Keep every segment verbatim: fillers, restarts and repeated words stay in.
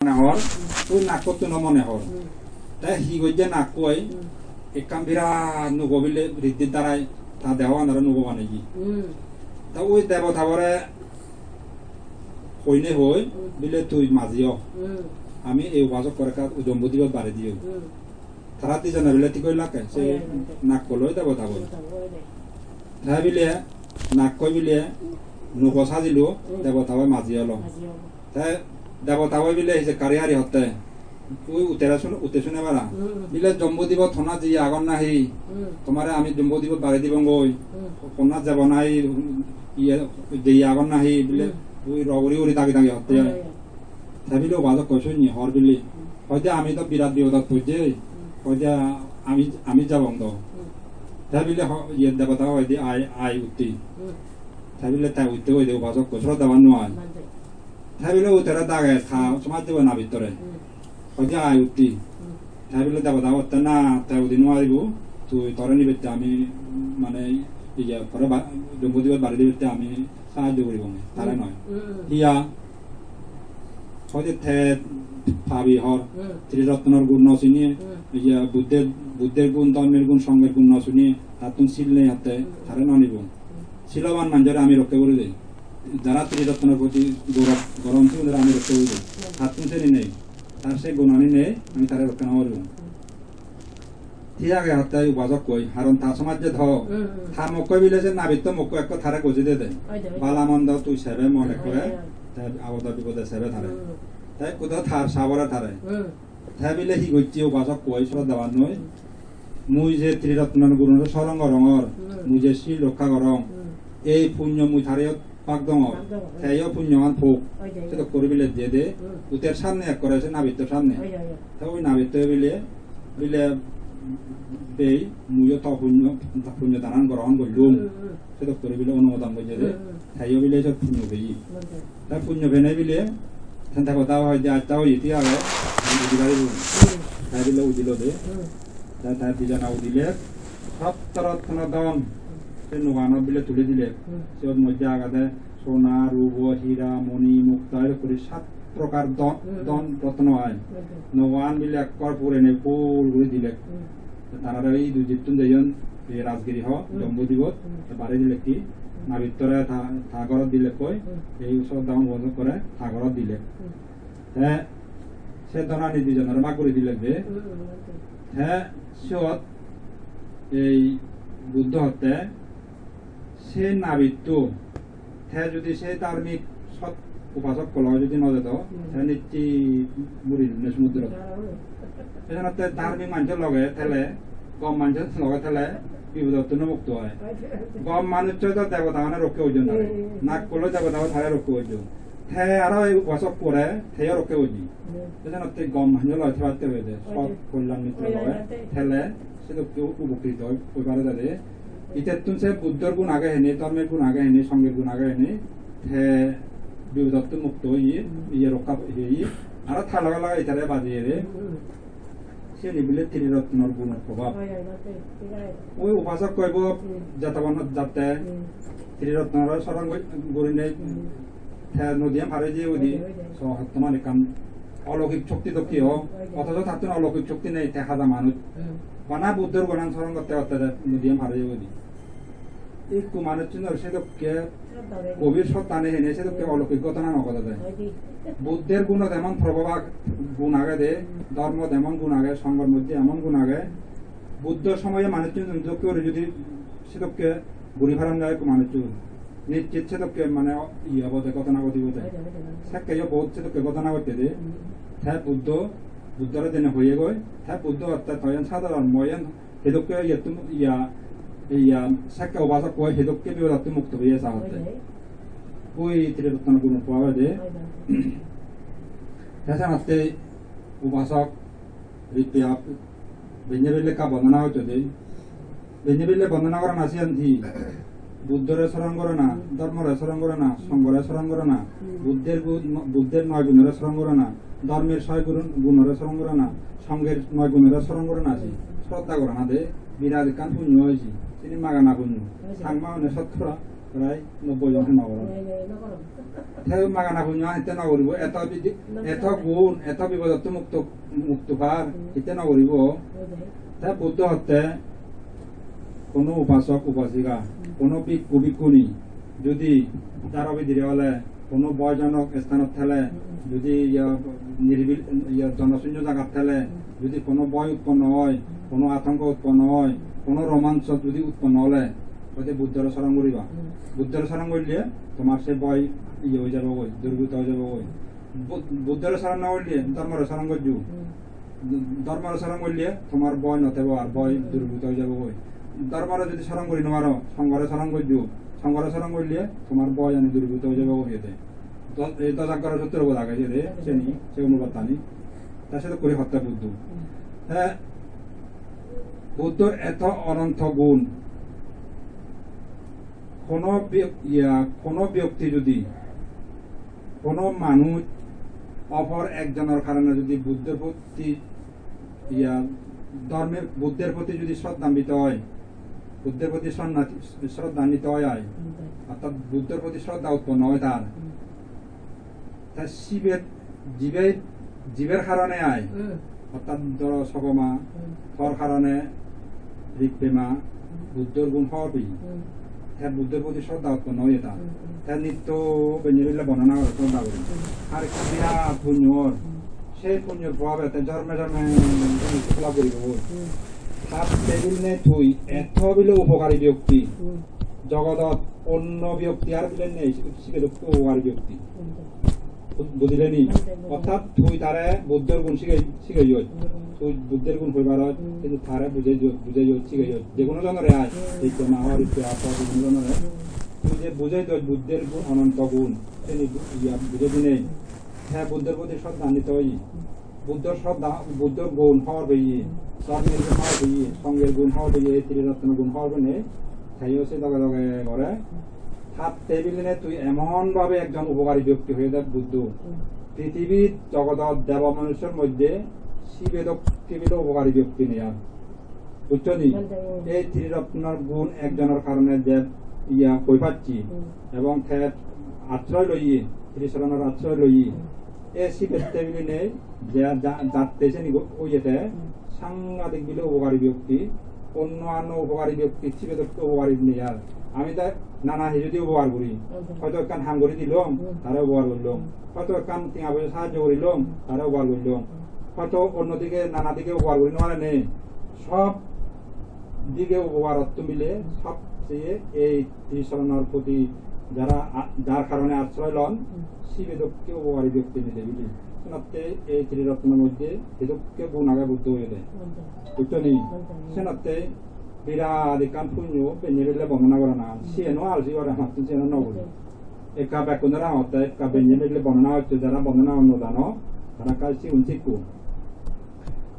Mone hor, ui nakkottun mone hor. Hmm. Te hi gojje nakkoi, Hmm. ekkan birat nugo bile riddhir darai ta dehoganore nugo baneye. Hmm. Ta ui debotabore hoine hoi, Hmm. bile tui maji o. Hmm. Ami ei upasokkore ekka Jambudibot bari diyo. Hmm. Tara dijone bile thik oi lakke, se Oi, oi, oi. nakko loi debota boi. Debota boi de. Te bile nakkoi bile nugo sajilo, Hmm. debota boi maji olo. Maji olo. Te debota boi bile hije kari hari hotte. Ui utere sun-, utte sune para. Hmm. Bile Jambudibot honna jiye agon nahi? Hmm. Tomare ami Jambudibot bari dibongoi. Hmm. Honna jebo nahi, iye, jiye agon nahi? Bile Hmm. ui roguri uri dagi dagi hotte. Oi, oi, oi. Te bile upasokkoi sunni hor bile. Hmm. Hoide ami do birat bipodot pojjei. Hmm. Hoide ami, ami jabong do. Hmm. Te bile ho-, iye debota hoide ai, ai utti. Hmm. Te bile te utte hoide upasokkoi sroddhaban noi. Mande. Te bile uttore dage ta Hmm. somajjebo nabittore. Hmm. Hoide ai utti. Hmm. Te bile debota hotte na te udi no aribo. Tui tore nibette ami mane iye tore ba-, Jambudibot bari dibette ami sahajjo guribong, tare Hmm. noi. Hmm. Hiya? Hoide te pabi hor, Hmm. Triratnor gun no sini, Hmm. iye Buddher, Buddher gun, dhormer gun, songher gun no sini, tattun sil nei hotte, Hmm. tare no nibong. Hmm. Siloban manjore ami rokke guri dei. Jara Triratnor proti gorob, gorom sigunore ami rokke guri dei. Hmm. Tattun seni nei. Tar se gunani nei, ami tare rokke no guribong. Hmm. Thik age hotte upasokkoi, haron ta somajje tho. Hmm, hmm. Ta mokkoi bile se nabitto mokko ekko tare goji de de. Oi de, oi de. Bala mondo tui sebe mone Oi, kore, oi. te abode bipode sebe tare. Hmm. Te ekko do tar sabore tare. Hmm. Te bile hi gocche upasokkoi, sroddhaban noi. Hmm. Mui je Triratnor gunore soron gorongor, Hmm. mui je sil rokka gorong, Hmm. ei punyo mui tare bak dongor, Bak dongor. Teyo punyogan pok. Oi de. Sedok guri bile diye de. Hmm. Uter samne ekkore se nabittor samne. Oi, oi, oi. Te ui nabitto bile, bile bei muiyo to punyo, punyo danan grohon gollung. Hmm, hmm. Sedok guri bile onumodon goyye de. Hmm, hmm. Teyo bile se punyo peye. Oi de. Te punyo pene bile, te debota hoide atta oye, thik age, ami udi paribo. Hmm. Te bile udilo de. Hmm. Te, te dijona udile, sotto rotno dhon, se nuganot bile tuli dile. Hmm. Siyot moddhe agede sona, rubo, hira, moni, mukta, ei guri sat prokar dhon, Hmm. dhon rotno ai. Hmm. Nugan bile ekkor purene pul guri dile. Hmm. Te tarare ei idu jittun jeyon, ei Rajgiri ho, Hmm. Jambudibot, Hmm. te bari dile ki, Hmm. nabittore ta, ta gorot dile koi, Hmm. ei sot dhon bojot kore ta gorot dile. Hmm. Te se dhonani dijonore bhag guri dilek de. Hmm, hmm, hmm. Te siyot ei Buddho hotte se nabitto, te judi se dharmik sot upasok loi judi no jedo, Hmm. te nitti muri jebbe sumudrot. Hmm. Ei jenotte dharmik manjor loge thele, gom manjor loge thele, bipodottun mukto oi. Oi, oi. Gom manuccho do debota mane rokke ojon tare. Hmm. Nakkolo debota mane tare rokke ojon. Te aro ei upasokkore teyo rokke oji. Hmm. Te jenotte gom manjo loi thebatte hoide, Oi, sot oi. kolyan mitro Oi, oi, loi oi, oi. thele sedokke upokrito oi, oi pare jade. Itettun se Buddhor gun age hene, dhormer gun age hene, songher gun age hene, te bipodottun mukto oye, Hmm. iye rokka oye, aro ta loge loge itare bajeyere. Hmm. Siyeni bile Triratnor gunor probab. Oi, oi, oi, oi, oi. Oi upasok hoibo Hmm. Jetobonot jatte Hmm. Triratnore soron goi-, gurinei Hmm. te nodiyan par oi jeye udi. Oi, oi, oi. So, hottoman ekkan oloukik shokti dokke o. Oi, oi. Othocho tattun oloukik shokti nei, te haja manuj. Hmm. Bana Buddhor gunan soron gotte gotte te nodiyan par oi jeye udi. Ikko manuchunor sedokke gobir sroddha nei hene sedokke oloukik ghotona no ghotode. Buddher guno jemon probab ag-, gun agede, dhormo jemon gun age, songhor moddhe emon gun age. Buddhor somoye manuchun dokke guri judi sedokke guri paron jai ekko manuchun, nischit sedokke mane iye obode, ghotona ghotibode. Sekkeyo bohut sedokke ghotona ghottede. Te Buddho, Buddhore jene hoyegoi, te Buddho orthat toyon sadharon moyen Hedokke iyottun iya, iya sekke upasokkoi hedokke bipodottun mukto oye sahotte. Oi de. Ui Triratno gunor probab oi de. Oi de. Te senotte upasok ripya benne belle ekka bondona gocche de. Benne belle bondona gorana siyan hi? Buddhore soron gorana, Hmm. Dhormore soron gorana, Hmm. Songhore soron gorana, Hmm. Buddher gu-, Buddher noi gunore soron gorana, Dhormer soi gun-, gunore soron gorana, Songher noi gunore soron gorana ase. Hmm. Sroddha gorana de, birat ekkan punyo oise. Sini magana punyo. Oise. Changma hone sottora, Prai nobboi jon hema goron. Te magana punyo hitte no guribo, eto bidi-, eto gun, eto bipodottun mukto, mukto par, hitte no guribo. Te Buddho hotte hono upasok upasika, hono bhikkhu bhikkhuni, judi jaro bidire ole, hono boyjonok sthanot thele, judi iya niribil-, iya jonosunyo jagat thele, judi hono boy utponno oi, hono atonko utponno oi, hono romanso judi utponno ole, hoide Buddhore soron guriba. Buddhore soron golle tomar se boy iye oi jabogoi, duribhuto oi jabogoi. Bu-, Buddhore soron no golle dhormore soron gojjo. Dhormore soron golle tomar boy no tebo ar, boy duribhuto oi jabogoi. Dhormore judi soron guri no paro, songhore soron gojjo. Songhore soron golle tomar boy ani duribhuto oi jabogoi ete. Do-, ei Dosagghoro Sutro bot age jede, seni, se onubattani. Ta sedok guri hotte Buddho. Te Buddhor eto ononto gun. Hono bek-, iya, hono byokti judi, hono manuj opor ekjonor karone judi Buddhor proti, iya, dhormer, Buddhor proti judi shraddhanvito oi, Buddhor proti sonna-, shraddhanvito oi, oi, orthat Buddhor proti shraddha utponno oi tar, te sibe jibe, jiber harone ai. Hmm. Orthat dhoro Sogoma, hmm, tor harone Rippema, hmm, Buddhor gun hobor peye. Hmm. Te Buddhor proti shraddha utponno oye tar. Hmm, hmm. Te nitto benne bille bondona gore shraddha guri. Hmm. Ar ekkan birat punyo or. Hmm. Sei punyor probhabe te jorme jorme phola guribo. Hmm. Tar tebil nei tui, eto bile upokari byokti. Hmm. Jogodot onno byokti ar bile nei, sibe dokke upokari byokti. Hmm. Bu-, bujile ni? Orthat tui tare Buddhor gun sige-, sigeyoj. Tui Buddhor gun hoi paroj, hintu tare bujeyoj, bujeyoj, sigeyoj. Jekono jonore ai, ikko na hor, ikko apor, jekono jonore. Tui je bujeyoj Buddhor gun, ononto gun, seni bu-, iya bujei dinei. He Buddhor proti shraddhanvito oye. Buddhor shraddha, Buddhor gun hobor peye, dhormor gun hobor peye, songhor gun hobor peye, ei triratno gun hobor peinei, teyo se doge doge gore. Tar tebil nei tui emon bhabe ekjon upokari byokti hoye de Buddho. Hmm. Prithibit jogodot debo manusyor moddhe sibe dokke bile upokari byokti nei ar. Bujcho ni? Hmm. Ei triratnor gun ekjonor karone je iya hoi pacche, hmm, ebong te asroy loye, Sri Soronor asroy loye. Hmm. Ei sibe tebil nei, je ja-, jatte seni go-, oyede, hmm, sangadik bile upokari byokti, onno anno upokari byokti, sibe dokke upokari nei ar. Ami te nana hijedi upokar guri. Hmm. Hoito ekkan ham guri dilong, hmm, tare upokar gollong. Hmm. Hoito ekkan tenga poisa sahajjo gurilong, tare upokar gollong. Hmm. Hoito onno dige, nana dige upokar guri no parenei. Sob dige upokar otto mile, sob seye ei Sri Soronor proti jara a-, jar karone asroy lon, hmm, sibe dokke upokari byokti nei de bile. Senotte ei triratnor moddhe sedokke gun age Buddho hoyede. Hmm. Bujcho ni? Hmm. Senotte birat ekkan punyo benne bille bondona gorana. Hmm. Siyeno alsi gore amattun, siyeno no guri. Hmm. Ekka bekkunore agotte, ekka benne bille bondona gocche, jara bondona no jano, tara ekka sigon sikkun.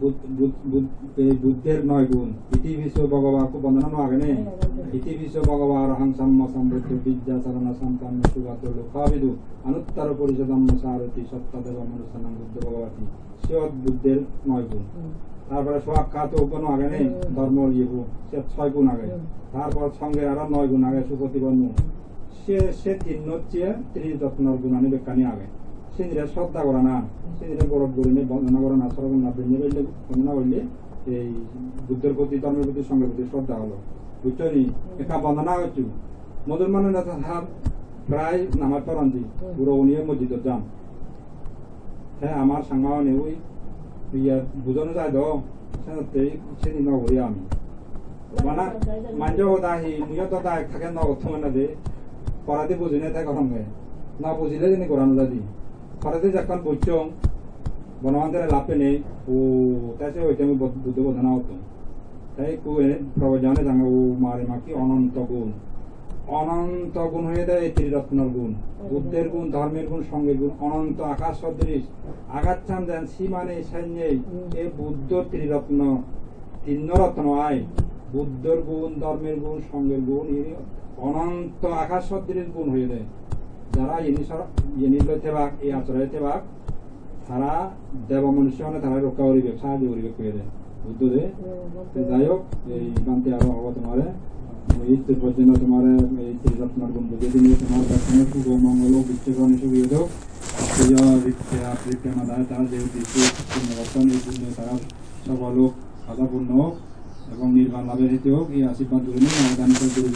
Bud-, Bud-, Bud-, ei Buddher noi gun. Iti pi so Bhagava, ekku bondona no age ne? Iti pi so Bhagava arahaṃ sammāsambuddho vijjācaraṇasampanno sugato lokavidū anuttaro purisadammasārathi satthā devamanussānaṃ buddho bhagavāti. Siyot Buddher noi gun. Hmm. Tar pore svākkhāto gun age ne? Hmm. Dhormo iye bu. Siyot soy gun age. Hmm. Tar por songher aro noi gun age, supotipanno. Se, se tinno hocche triratnor gunani bekkani age. Sinire sroddha gorana, sinire gorot gurinei bondona gorana, sroddha benne belle bondona golle, ei Buddhor proti, dhormor proti, songhor proti sroddha olo. Bujcho ni? Ekka bondona goccho. Musolmanune to har prai namaz poron di, guro guniye mosjidot jan. Te amar Changma-une ui, iya, bujo no jai do, senotte seni no guri ami. Bana, manjo hoda hi, muiyo to da ek thake no gotto mane de, poredi bujine te goronge. No bujile jeni gora no jai di. Poredi jokkon bujjong, Bonobantere lappe nei, o, te se hoite ami Bud-, Buddho bondona gotton. Te ekku ene probojane jange o mare maki ononto gun. Ononto gun hoyede ei triratnor gun. Buddher gun, dhormer gun, songher gun, ononto akash sodrish. Agachan jen sima nei, sen nei. Hmm. Ei Buddho triratno, tinno ratno ai. Buddhor gun, dhormer gun, songher gun, ini ononto akash sodrish gun hoyede. Jara ini sor-, ini loi thebak, ei achore thebak, tara debo manusso hone tara rokka guribe, sahajjo guribe hoyede. Buddho de. Te jai hok, ei bhante aro hobo tomare. Ei ittur porjonto tomare, ei tirijat tomar gun bujei dinei tomar bekkune sugo mongolo bicche prane sugi odok. Te yo rikte ap rikte madai tara je uddisse punno gotton, ei punno tara sobolok, saja punno ebong nirban labhe hete hok, ei ashirbad gurinei namadan guri.